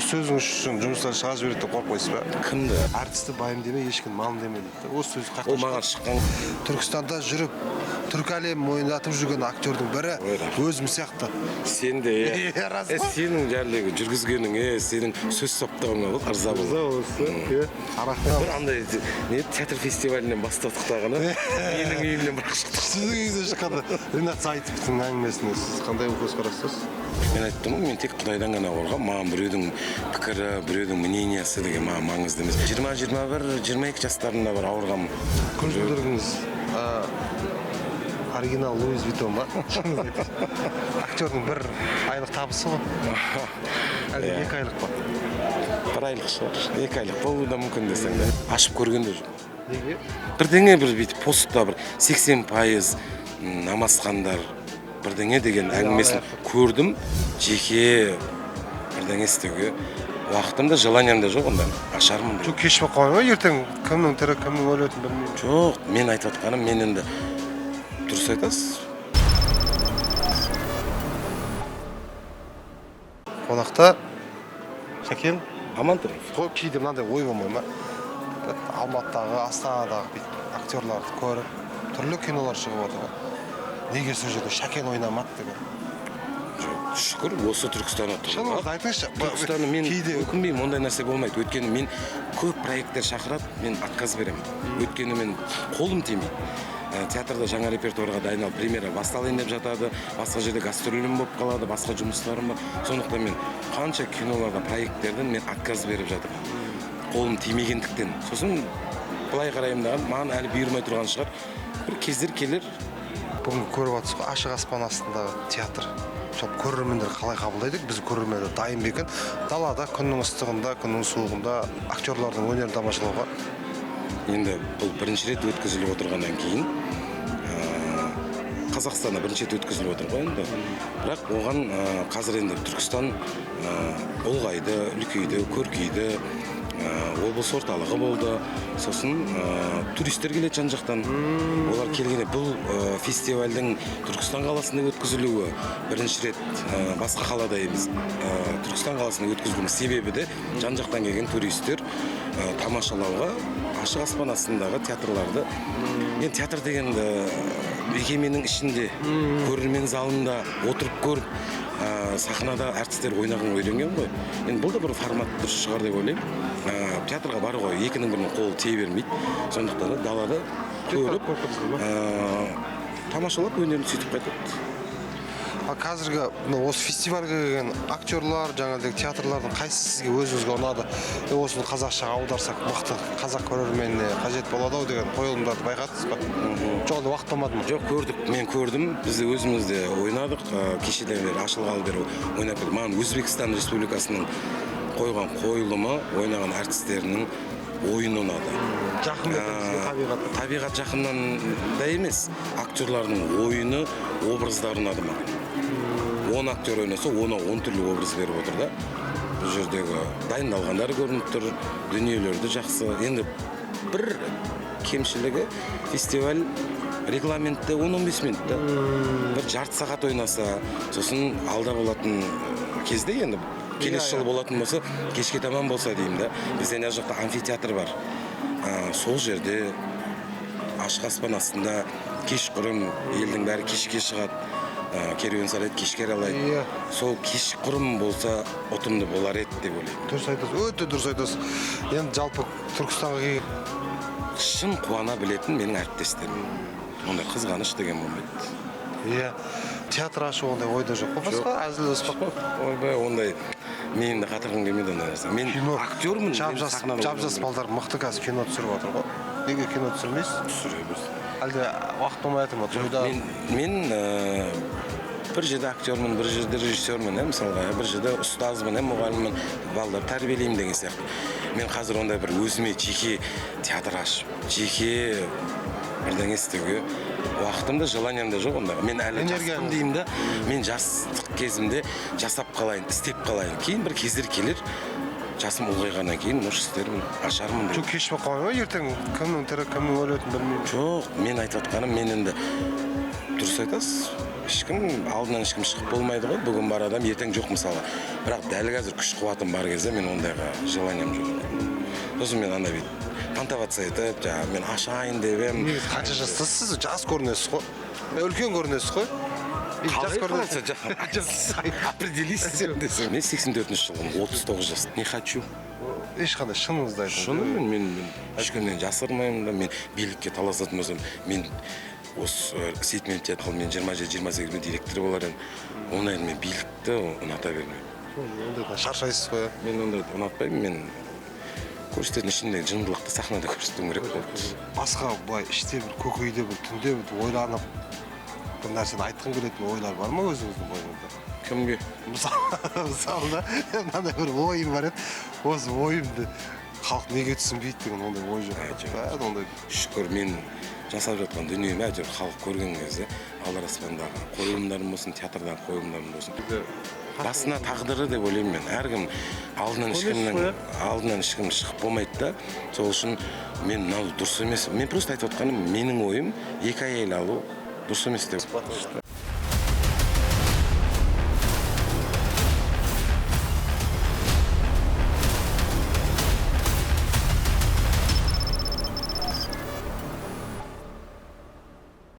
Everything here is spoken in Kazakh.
Осы сөзіңіз үшін жұмыстан шығарып жібереді деп қорықпайсыз ба? Кімді? Әртісті байым деме, ешкім малым деме дейді. Осы сөз Ол маған шыққан. Түркістанда жүріп, түркі әлемін мойындатып жүрген актердің бірі өзім сияқты. Сен де, иә. Иә, рас па? Сенің жәлегі жүргізгеніңе, сенің сөз саптауыңа ол ырза болдым. Ырза боласыз, иә. Рахмет. Бір андай не театр фестивалінен бастадық тағыны. Менің үйімнен бірақ шықтық. Сіздің үйіңізден шыққанда Ринат Зайтовтың әңгімесіне сіз қандай көзқарассыз? Мен айттым ғой, мен тек Құдайдан ғана қорқамын. Маған біреудің пікірі, біреудің мнениясы деген маған маңызды емес. 20, 21, 22 жастарымда бір ауырғанмын. Көзілдірігіңіз оригинал Луис Виттон ба? Актердің бір айлық табысы ғой. Әлде 2 айлық па? 1 айлық шығар. 2 айлық болуы да мүмкін десең де. Ашып көрген де жоқ. Неге? Бірдеңе бір бүйтіп постта бір 80% намазхандар бірдеңе деген әңгімесін көрдім. Жеке бірдеңе істеуге уақытым да, желаниям да жоқ онда. Ашармын деп. Жоқ, кеш болып қалмай ма? Ертең кімнің тірі, кімнің өлетінін білмеймін. Жоқ, мен айтып отқаным, мен енді дұрыс айтасыз. Қонақта Шәкен Амантұров. Қой, кейде мынандай ой болмай ма? Алматыдағы, Астанадағы бүйтіп актерларды көріп, түрлі кинолар шығып отыр ғой. Неге сол жерде Шәкен ойнамады деген? Жоқ, шүкір, осы Түркістанда тұрдым. Шыныңызды айтыңызшы. Түркістанда мен кейде өкінбеймін, ондай нәрсе болмайды. Өйткені мен көп проекттер шақырады, мен отказ беремін. Өйткені мен қолым тимейді. Театрда жаңа репертуарға дайындалып, премьера басталайын деп жатады, басқа жерде гастролім болып қалады, басқа жұмыстарым бар. Сондықтан мен қанша киноларда, проекттерден мен отказ беріп жатырмын. Қолым тимегендіктен. Сосын былай қараймын да, маған әлі бұйырмай тұрған шығар. Бір кездер келер. Бүгін көріп жатсыз ғой, ашық аспан астындағы театр. Жалпы көрермендер қалай қабылдайды? Біз көрермендер дайын ба екен? Далада күннің ыстығында, күннің суығында актерлардың өнерін тамашалауға. Енді бұл бірінші рет өткізіліп отырғаннан кейін, Қазақстанда бірінші рет өткізіліп отыр ғой енді. Бірақ оған, қазір енді Түркістан, ұлғайды, үлкейді, көркейді, облыс орталығы болды. Сосын, туристер келеді жан-жақтан. Олар келгенде бұл, фестивальдің Түркістан қаласында өткізілуі бірінші рет, басқа қалада емес, Түркістан қаласында өткізілуінің себебі де жан-жақтан келген туристер, тамашалауға ашық аспан астындағы театрларды. Енді театр дегенді мекеменің ішінде, көрермен залында отырып көріп, сахнада әртістер ойнағанға үйренген ғой. Енді бұл да бір формат дұрыс шығар деп ойлаймын. Театрға баруға екінің бірінің қолы тие бермейді. Сондықтан да далада көріп, тамашалап өнерін сөйтіп қайтады. Ал қазіргі мына осы фестивальге келген актерлар, жаңағыдай театрлардың қайсысы сізге өзіңізге ұнады? Осыны қазақшаға аударсақ мықты қазақ көрерменіне қажет болады ау деген қойылымдарды байқадыңыз ба? Жоқ, әлде уақыт болмады ма? Жоқ, көрдік. Мен көрдім. Біз де өзіміз де ойнадық. Кешеден бері, ашылғалы бері ойнап келдік. Маған Өзбекстан Республикасының қойған қойылымы, ойнаған әртістерінің ойыны ұнады. Жақын ба екен сізге табиғат? Табиғат жақыннан да емес, актерлардың ойыны, образдары ұнады маған. 10 актер ойнаса, оны 10 түрлі образ беріп отыр да. Бұл жердегі дайындалғандар көрініп тұр, дүниелерді жақсы. Енді бір кемшілігі фестиваль регламентте 10-15 минут та. Бір жарты сағат ойнаса, сосын алда болатын кезде енді келесі жылы болатын болса, кешке таман болса деймін да. Бізде ана жақта амфитеатр бар. Сол жерде ашық аспан астында кешқұрым елдің бәрі кешке шығады. Керуен сарайды кешке аралайды. Сол кешқұрым болса ұтымды болар еді деп ойлаймын. Дұрыс айтасыз, өте дұрыс айтасыз. Енді жалпы Түркістанға келген шын қуана білетін менің әріптестерім. Ондай қызғаныш деген болмайды. Иә. Театр ашу ондай ойда жоқ қой, басқа әзіл аспап па? Ойбай, ондай мен де қатырғым келмейді ондай нәрсе. Мен Кино. актермін, мен сахнада Жап-жас ойнаймын. балдар мықты қазір кино түсіріп жатыр ғой. Неге кино түсірмейсіз? Түсіре берсін. Әлде уақыт болмай жатыр ма? Жоқ, Тойда? мен бір жерде актермін, бір жерде режиссермін, мысалға, бір жерде ұстазбын, мұғаліммін, балалар тәрбиелеймін деген сияқты. Мен қазір ондай бір өзіме жеке театр ашып, жеке бірдеңе істеуге уақытым да, желаниям да жоқ ондағы. Мен әлі Энергияңыз. жаспын деймін да, мен жастық кезімде жасап қалайын, істеп қалайын. Кейін бір кездер келер, жасым ұлғайғаннан кейін может істермін, ашармын деп. Жоқ, кеш болып қалмай ма? Ертең кімнің тірі, кімнің өлетінін білмеймін. Жоқ, мен айтып отқаным, мен енді дұрыс айтасыз. Ешкім алдынан ешкім шығып болмайды ғой. Бүгін бар адам, ертең жоқ мысалы. Бірақ дәл қазір күш қуатым бар кезде мен ондайға желанием жоқ. Сосын мен андай бүйтіп понтоваться етіп, жаңағы мен ашайын деп едім. Негізі қанша жастасыз? Сіз жас көрінесіз ғой. Үлкен көрінесіз ғой. Жас көрінесіз. Определись сен десең. Мен 84-ші жылғымын, 39 жас. Не хочу. Ешқандай, шыныңызды айтыңыз. Шынымен, мен ешкімнен жасырмаймын да. Мен билікке таласатын болсам, мен осы Сейтмен театры, мен 27-28 мен директор болар едім. Ондайды, мен билікті ұната бермеймін. Ондайдан шаршайсыз ғой, иә? Мен ондайды ұнатпаймын. Мен көрсететін ішімдегі жындылықты сахнада көрсетуім керек болды. Басқа былай іште бір, көкейде бір, түнде бір ойланып, бір нәрсені айтқым келетін ойлар бар ма өзіңіздің бойыңызда? Кімге? Мысалы да, мынандай бір ойым бар еді, осы ойымды халық неге түсінбейді деген ондай ой жоқ. Жоқ. Бәрі ондай. Шүкір, мен жасап жатқан дүнием әйтеуір халық көрген кезде, алдараспандағы қойылымдарым болсын, театрдағы қойылымдарым болсын, басына тағдыры деп ойлаймын. Мен әркім алдынан, ешкімнің алдынан ешкім шығып болмайды да. Сол үшін мен мынау дұрыс емес, мен просто айтып отқаным, менің ойым, екі әйел алу дұрыс емес деп.